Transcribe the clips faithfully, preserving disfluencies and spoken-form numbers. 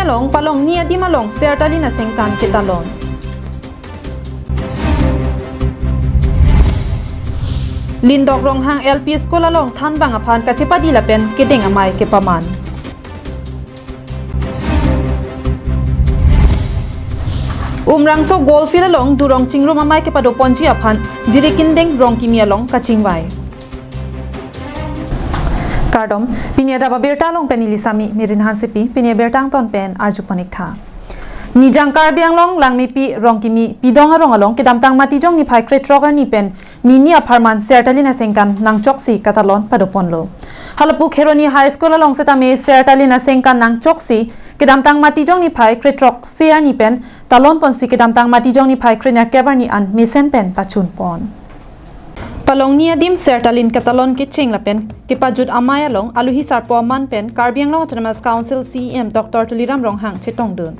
along Palongni adim along Sertalin asengkan ketalon. Lindok Ronghang L P School along thanbang aphan kachepadi lapen kedeng amei kepaman. Umrangso Golf Field along Durong Chingrum amei kepadoponji aphan Jirikindeng Rongkimi along kachingvai. Kardom, pini adap abirta along pen neli Sami Mirin Hansepi, pini abirta angton pen arjupon ik tha. Nijang Karbi Anglong Langmepi Rongkimi Pidong arong along kedamtang Matijong niphai krethrok arni pen nini apharman Sertalin asengkan nangchoksi katalon padoponlo. Halapu Kheroni High School along setame Sertalin asengkan nangchoksi kedamtang Matijong niphai krethrok se arni pen talonponsi kedamtang Matijong niphai krenerkep arni an mesen pen pachunpon. Palongni adim Sertalin katalon kecheng lapen kepajut amei along aluhi sarpo aman pen Karbi Anglong Autonomous Council C E M Doctor Tuliram Ronghang chetongdun.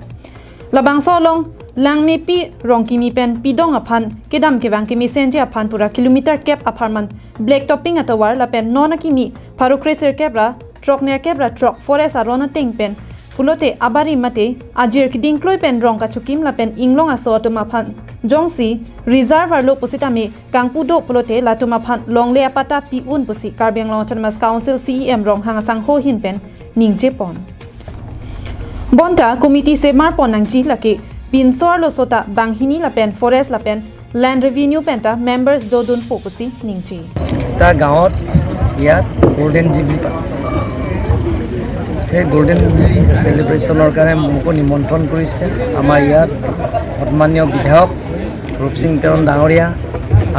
Labangso along Langmepi Rongkimi pen Pidong aphan kedam kevang kemesenji aphan pura kilometer kep apharman black topping atovar lapen non akimi pharo kresirkep ra throknerkep ra throk forest aron ateng pen pulote abari mate ajir kedingkloi pen rong kachukim lapen inglong aso atum aphan jongsi reserve arlo pusitame kangpu do pulote latum aphan longle apatta pi-un pusi Karbi Anglong Autonomous Council C E M Ronghang asangho ahin pen ningjepon. Bonta committee semarpon nangji lake pinsor lo sota banghini lapen forest lapen land revenue penta members dodunpo pusi ningje. এটা গাঁৱত ইয়াত golden jubilee পাতিছে। সেই golden jubilee চেলিব্ৰেশ্যনৰ কাৰণে মোকো নিমন্ত্ৰণ কৰিছে আমাৰ ইয়াত সন্মানীয় বিধায়ক ৰূপসিং তেৰণ ডাঙৰীয়া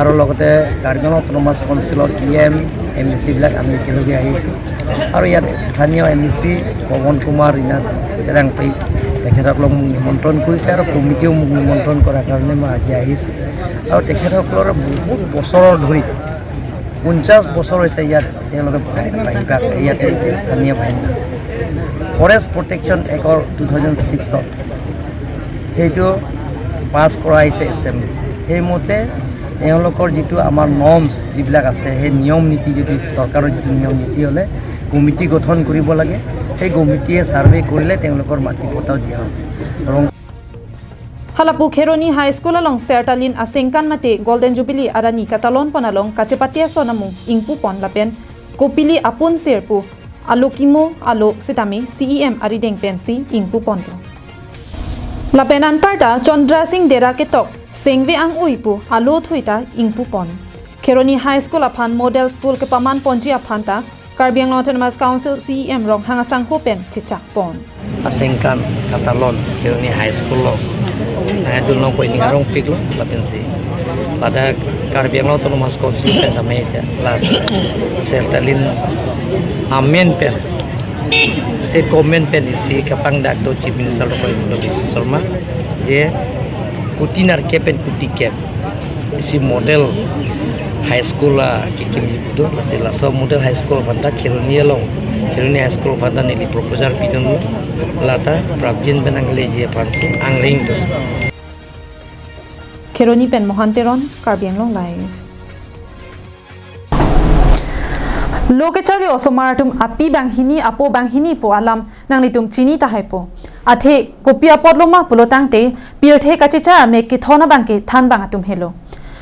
আৰু লগতে কাৰ্বি আংলং অট'নমাছ কাউন্সিলৰ ই এম, এম ই চিবিলাক আমি একেলগে আহিছোঁ। আৰু ইয়াত স্থানীয় এম ই চি পৱন কুমাৰ ৰিণা তেৰাংপী, তেখেতসকলক মোক নিমন্ত্ৰণ কৰিছে আৰু কমিটিয়েও মোক নিমন্ত্ৰণ কৰাৰ কাৰণে মই আজি আহিছোঁ। আৰু তেখেতসকলৰ বহুত বছৰৰ ধৰি, পঞ্চাছ বছৰ হৈছে ইয়াত তেওঁলোকে ভাই-, ভাইভাগ, ইয়াতে স্থানীয় ভাইভাগ। ফৰেষ্ট প্ৰটেকশ্যন এক্টৰ টু থাউজেণ্ড ছিক্সত সেইটো পাছ কৰা হৈছে এছেম্বলি। সেইমতে তেওঁলোকৰ যিটো আমাৰ নৰ্মছ যিবিলাক আছে, সেই নিয়ম নীতি যদি চৰকাৰৰ যিটো নিয়ম নীতি হ'লে কমিটি গঠন কৰিব লাগে, সেই কমিটিয়ে ছাৰ্ভে কৰিলে তেওঁলোকৰ মাটি পট্টাও দিয়া হ'ব। ৰং- Halapu Kheroni High School along Sertalin asengkan mate Golden Jubilee arni katalonpon along kachepate ason amung ingpupon lapen kopili apun sirpu alo kimo alo sitame C E M arideng pensi ingpuponlo. Lapen anparta Chandra Singh Dera ketok sengve ang-ui pu alo thuita ingpupon. Kheroni High School aphan model school kepamanponji aphanta Karbi Anglong Autonomous Council C E M Ronghang asangho pen chechakpon. Asengkan katalon Kheroni High School along nangdunlongpo, ining arongpiklo lapensi pada Karbi Anglong Autonomous Council pen tame ita last Sertalin amen pen state government pen isi kapangdak do Chief Minister Doctor Himanta Biswa Sarma je kuti nerkep pen kuti kep isi model high school akekimji pu do, lasi laso model high school aphanta Kheroni along, Kheroni High School aphanta neli proposal pidunlo, lata prapjin pen angleji aphansi angring do. Kheroni pen Mohan Teron, Karbi Anglong Live. Lo kecharli osomar atum api banghini apo banghini pu alam nanglitum chini tahaipo. Athe kopi apotlo ma pulo tangte pirthe kachechar amek kethon abangke thanbang atum helo.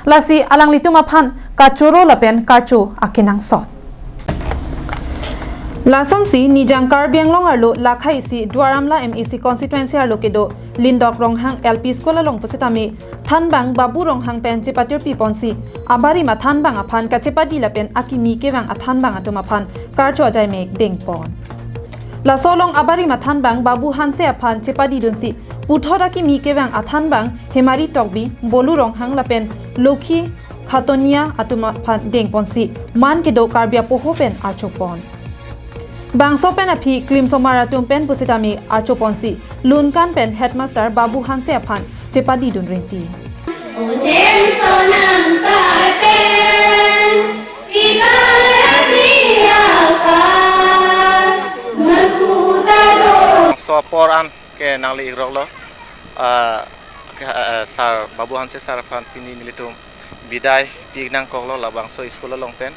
Lasi alanglitum aphan kachoro lapen karcho akenangsot. Lasonsi Nijang Karbi Anglong arlo lakhai isi Duar Amla M A C constituency arlo kedo Lindok Ronghang L P School along pusitame thanbang Babu Ronghang pen chepatirpiponsi abarim athanbang aphan kachepadi lapen akimi kevang athanbang atum aphan karcho ajaimek dengpon. Laso along abarim athanbang Babu Hanse aphan chepadidunsi puthot akimi kevang athanbang Hemari Tokbi, Bolu Ronghang lapen Lokhi Khatonia atum aphan dengponsi man kedo Karbi apoho pen archopon. Bangso pen aphi klimsomar atum pen pusitame archoponsi Lunkan pen headmaster Babu Hanse aphan chepadidun rinti. Osemso nangkai pen, ikai apriya ka, mangkuta do. Bangso apor an ke nangli ikroklo, ah, ke, ah, sir, Babu Hanse sir aphan pini nelitum bidai pi nangkoklo labangso school along pen.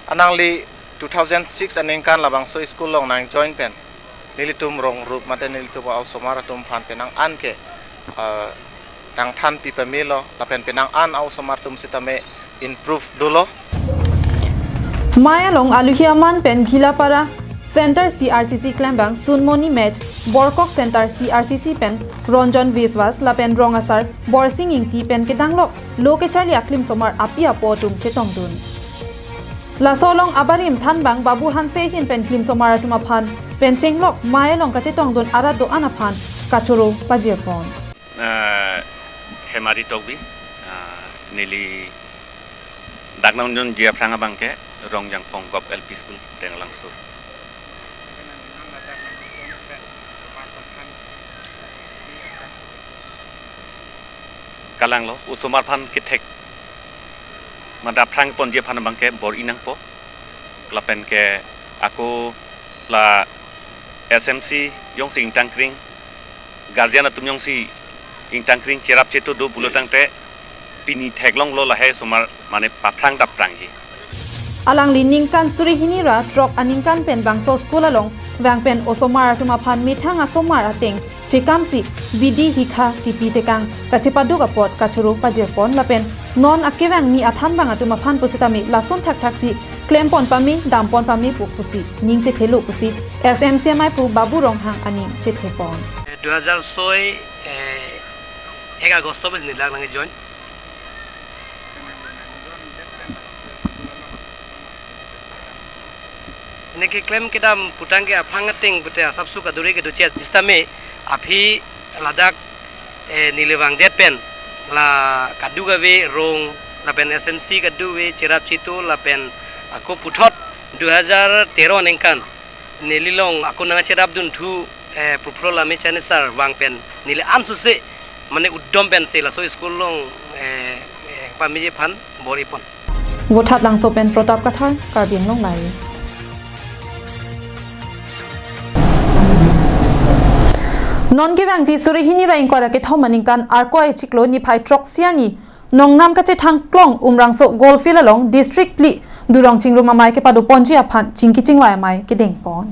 Anangli two thousand six aningkan labangso school along nangjoin pen Nelitum rong rup mate nelitum a-osomar atum aphan penang an ke, ah, nangthanpi pamelo lapen penang an a-osomar atum sitame improve dolo. Mei along Aluhi Aman pen Gilapara Center C R C C klembang Sunmoni Mech, Borkok Center C R C C pen Ronjon Biswas lapen rong asar Borsing Ingti pen kedanglok lo kecharli aklimsomar api apo atum chetongdun. Laso along abarim thanbang Babu Hanse ahin pen klimsomar atum aphan pen chenglok mei along kachetongdun arat do-an aphan kachoro pajirpon. Ah, Hemari Tokbi, ah, neli dak nangdunji aphrang abang ke Rongjangphong Govt L P School, Denglangsur. Kalanglo, osomar aphan kethek mate aphrang ponji aphan abang ke bor-i nangpo. Lapen ke ako la S M C jongsi ingtangkring, guardian atum jongsi ingtangkring cherap cheto do pulo tangte pini theklonglo lahai osomar mane paphrang dapprangji. Alangli ningkan suri hini ra throk aningkan pen bangso school along vang pen osomar atum aphan methang asomar ateng chekamsi bidi hikha kipi tekang kachepaduk apot kachoro pajirpon lapen non akevang ni athanbang atum aphan pusitame lason thakthaksi klempon pame dampon pame pu pusi ning chethelo pusi S M C amei pu Babu Ronghang aning chethepon. দুই হাজাৰ ছয়, এ, এক August pen neli dak nangjoin. Neli keklem kedam putang ke aphrang ateng pute asapso kaduri kedo chet sitame aphi ladak, eh, neli vangdet pen la kadokave rong lapen S M C kadokave cherap cheto lapen ako puthot dui hajar tero aningkan neli along ako nangcherapdun thu, eh, Professor Lame Chanisar vang pen neli ansose mane udom pensi laso school along, eh, eh, pameji aphan bor-ipon. Vothatlangso pen Pratap Kathar, Karbi Anglong Live. Non kevangji suri hini ra ingkoi ra kethom aningkan Arkoi chiklo niphai throksi arni nongnam kachethang klong Umrangso Golf Field along District phli Durong Chingrum Amei kepadoponji aphan chingki chingvai amei kedengpon.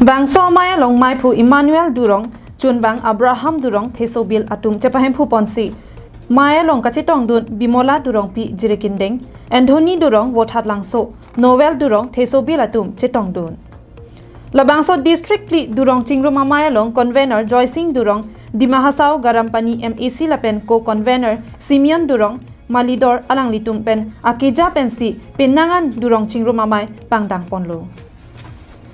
Bangso amei along meiphu Emmanuel Durong, chunbang Abraham Durong, Thesobil atum chepahemphuponsi mei along kachetongdun Bimola Durongpi Jirikindeng, Anthony Durong Vothatlangso, Noel Durong Thesobil atum chetongdun. Labangso District phli Durong Chingrum Amei along Convener Joysing Durong, Dima Hasao Garampani M A C lapen Co-Convener Simeon Durong, Malidor alanglitum pen akeja pensi penang an Durong Chingrum Amei pangdangponlo.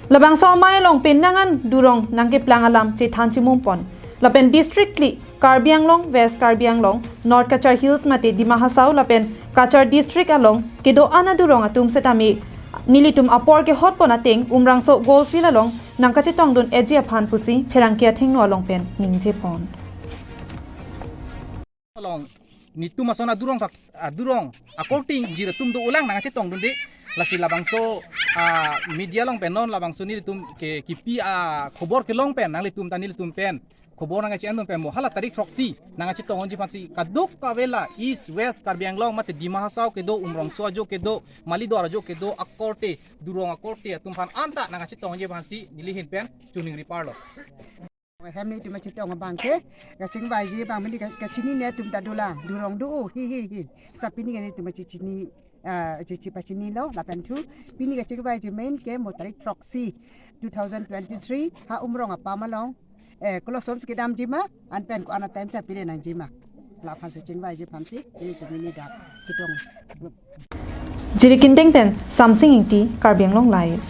Labangso amei along penang an Durong nangkeplang alam chethan chimumpon. Lapen District phli Karbi Anglong, West Karbi Anglong, North Cachar Hills mate Dima Hasao lapen Cachar District along kedo-an adurong atum setame nelitum apor kehotpon ateng Umrangso Golf Field along nangkachetongdun-eji aphan pusi pherangke athengno along pen ningjepon. Along netum ason adurong thak, adurong akorte ingjir atum do-olang nangkachetongdunde. Lasi labangso, ah, media along pen non labangso nelitum ke kipi, ah, khobor kelong pen nanglitum ta nelitum pen khobor nangkachi-endun pen mo hala tarik throksi nangkachetongdunji aphansi kadokave la East West Karbi Anglong mate Dima Hasao kedo, Umrangso ajo kedo, Malidor ajo kedo akorte, Durong akorte atum aphan anta nangkachetongdunji aphansi neli ahin pen choningri parlo. Hem netum kachetong abang ke kachingvaiji abang mini ka-, kachinine atum ta dolang, Durong do, hi, hi, hi. Seta pini ke netum kachini, ah, chichi pachinilo lapen thu pini kachingvaiji main ke mo tarik throksi two thousand twenty-three ha Umrong apam along, eh, kolosonsi kedamji ma, an pen ko-an a-time si pide nangji ma, la aphansi chingvaiji aphansi netum pini dak chetong. Jirikindeng pen Samsing Ingti, Karbi Anglong Live.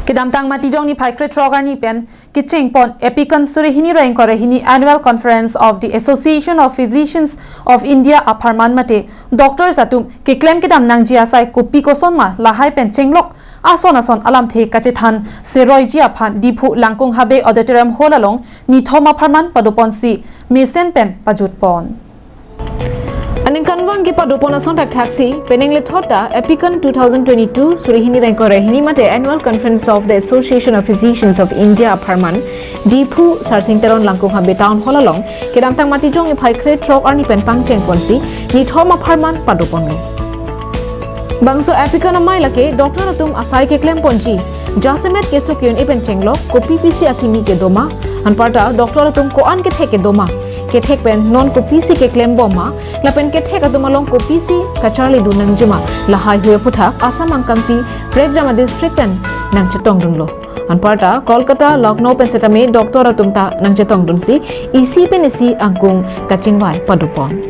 Kedamtang Matijong niphai krethrok arni pen kechengpon APICON suri hini ra ingkoi ra hini Annual Conference of the Association of Physicians of India apharman mate doctors atum keklem kedam nangji asai kopi koson ma lahai pen chenglok ason ason alamthe kachethan seroiji aphan Diphu Langkung Habe Auditorium Hall along nithom apharman padoponsi mesen pen pajutpon. Aningkanvang kepadopon ason thakthaksi penang lethot ta APICON two thousand twenty-two suri hini ra ingkoi ra hini mate Annual Conference of the Association of Physicians of India apharman Diphu Sarsing Teron Langkung Habe Town Hall along kedamtang Matijong niphai krethrok arni pen pangchengponsi nithom apharman padoponlo. Bangso APICON amei lake doctor atum asai keklemponji Jasemet keso ke-un-e pen chenglok, kopi pisi akimi kedo ma, anparta doctor atum ko-an kethek kedo ma, kethek pen non kopisi keklem bom ma, lapen kethek atum along kopisi kacharli dun nangji ma, lahai hui aphuthak Assam angkangpi prekjama district pen nangchetongdunlo. Anparta Kolkata, Lucknow pen setame doctor atum ta nangchetongdunsi isi pen isi angkung kachingvai padopon.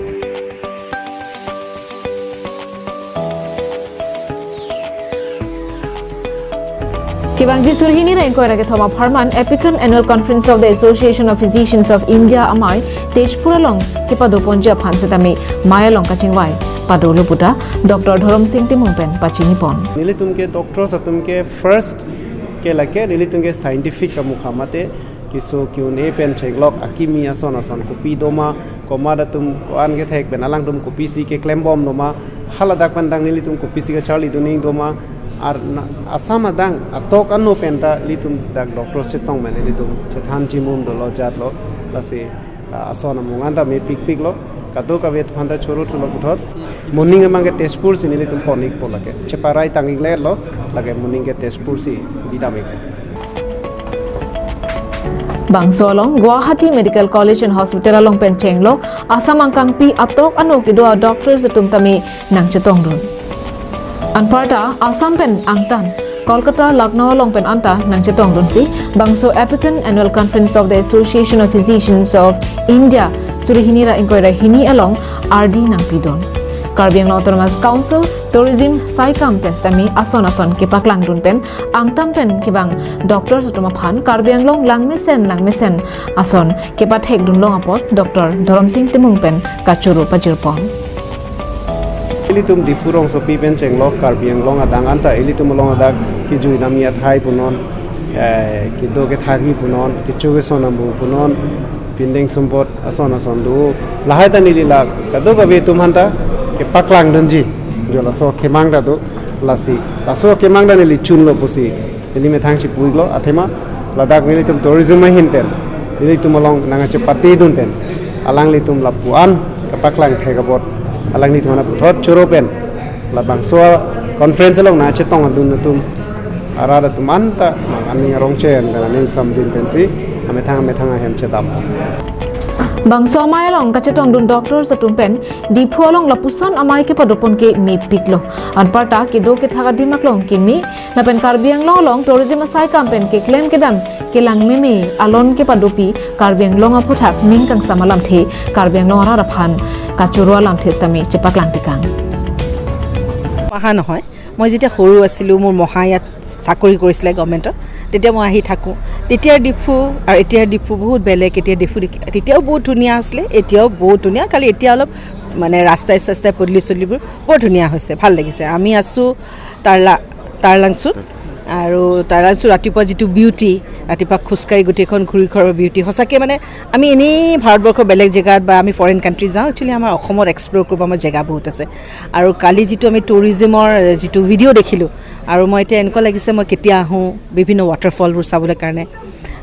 Kevangji suri hini ra ingkoi ra kethom apharman APHICON Annual Conference of the Association of Physicians of India amei Tezpur along kepadoponji aphan setame mei along kachingvai padolo puta Doctor Dhorom Sing Timung pen pachinipon. Nelitum ke doctors atum ke first ke lake nelitum ke scientific kamukha mate keso ke-un-e pen chenglok akimi ason ason kopi do ma, komat atum ko-an kethek pen alangtum kopisi keklem bom do ma, haladak pen dang nelitum kopisi kacharli dun nangji do ma, ar na, Assam adang atok ano pen ta ilitum dak doctor chetong pen ilitum chethan chimum dolo jatlo, lasi, ah, ason amung anta mepikpiklo, kadokave aphanta choro thulo puthot. Moning amang ke Tezpur si nelitum pon-ikpo lake. Cheparai tang-ikle lo, lake moning ke Tezpur si bidam-ik. Bangso along Guwahati Medical College and Hospital along pen chenglok Assam angkangpi atok ano kedo a-doctors atum tame nangchetongdun. Anparta Assam pen angtan Kolkata, Lucknow along pen anta nangchetongdunsi bangso APHICON Annual Conference of the Association of Physicians of India suri hini ra ingkoi ra hini along ardi nangpidun. Karbi Anglong Autonomous Council Tourism Saikam pen setame ason ason kepaklangdun pen angtan pen kevang doctors atum aphan Karbi Anglong langmesen langmesen ason kepathekdun long apot Doctor Dhorom Sing Timung pen kachoro pajirpon. Ilitum Diphu rongsopi pen chenglok Karbi Anglong adang anta ilitum along adak kejui damji athai punon, eh, kedo kethagi punon, kecho keson ambu punon, pindeng sumpot ason ason do. Lahai ta neli la kadokave atum aphanta kepaklangdunji, jo laso akemang ta do, lasi laso akemang ta neli chunlo pusi neli methang chipu-iklo, athema ladak nelitum tourism ahin pen nelitum along nangkachepatedun pen alanglitum lapu-an kapaklang thek apot alanglitum aphan puthot choro pen labangso conference along nangchetongdun atum arat atum anta mang aning arong chen pen aning samjin pensi amethang amethang ahem chedam. Bangso amei along kachetongdun doctors atum pen Diphu along lapuson amei kepadopon ke mepiklo. Anparta kedo kethak adim aklong keme, lapen Karbi Anglong along tourism asaikam pen keklem kedam kelang meme alon kepadopi Karbi Anglong aphuthak ning kangsam alamthe Karbi Anglong arat aphan kachoro alamthe setame chepaklang tekang. অহা নহয়। মই যেতিয়া সৰু আছিলোঁ, মোৰ মহা ইয়াত চাকৰি কৰিছিলে গভৰ্ণমেণ্টত, তেতিয়া মই আহি থাকোঁ। তেতিয়াৰ ডিফু আৰু এতিয়াৰ ডিফু বহুত বেলেগ। এতিয়া ডিফু দেখি, তেতিয়াও বহুত ধুনীয়া আছিলে, এতিয়াও বহুত ধুনীয়া, খালি এতিয়া অলপ মানে ৰাস্তাই চাস্তাই পদূলি চদূলিবোৰ বৰ ধুনীয়া হৈছে, ভাল লাগিছে। আমি আছোঁ তাৰ্লা, তাৰ্লাংচুত, আৰু তাৰ্লাংচুত ৰাতিপুৱা যিটো বিউটি, ৰাতিপুৱা খোজকাঢ়ি গোটেইখন ঘূৰি ঘৰৰ বিউটি, সঁচাকৈ মানে আমি এনেই ভাৰতবৰ্ষৰ বেলেগ জেগাত বা আমি ফৰেইন কাণ্ট্ৰি যাওঁ, একচুৱেলি আমাৰ অসমত এক্সপ্ল'ৰ কৰিব আমাৰ জেগা বহুত আছে। আৰু কালি যিটো আমি টুৰিজিমৰ যিটো ভিডিঅ' দেখিলোঁ, আৰু মই এতিয়া এনেকুৱা লাগিছে মই কেতিয়া আহোঁ বিভিন্ন ৱাটাৰফলবোৰ চাবলৈ কাৰণে।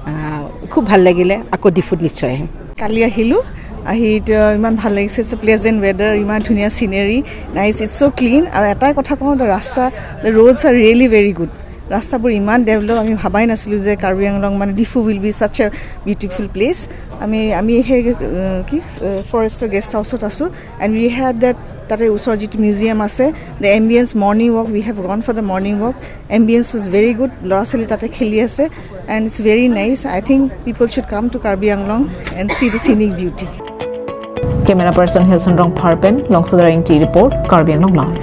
আহ, খুব ভাল লাগিলে, আকৌ ডিফুত নিশ্চয় আহিম। কালি আহিলোঁ, আহি এতিয়া ইমান ভাল লাগিছে, ইটছ এ প্লেজেণ্ট ৱেডাৰ, ইমান ধুনীয়া চিনেৰী, নাইচ, ইটছ চ' ক্লিন। আৰু এটাই কথা কওঁ, the ৰাস্তা, the roads are really very good। ৰাস্তাবোৰ ইমান ডেভেলপ, আমি ভাবাই নাছিলোঁ যে কাৰ্বি আংলং মানে Diphu will be such a beautiful place। আমি, আমি সেই, আহ, কি, আহ, ফৰেষ্টৰ গেষ্ট হাউচত আছোঁ, and we had that, তাতে ওচৰত যিটো মিউজিয়াম আছে, the ambience, morning walk, we have gone for the morning walk, ambience was very good, ল'ৰা ছোৱালী তাতে খেলি আছে, and it's very nice। I think people should come to Karbi Anglong and see the scenic beauty। Camera person Hilson Rongphar pen Longsodar Ingti report, Karbi Anglong Live.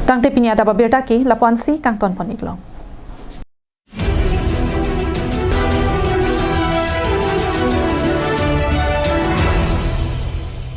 Tangte pini adap abirta ke lapu-ansi kangton pon-iklong.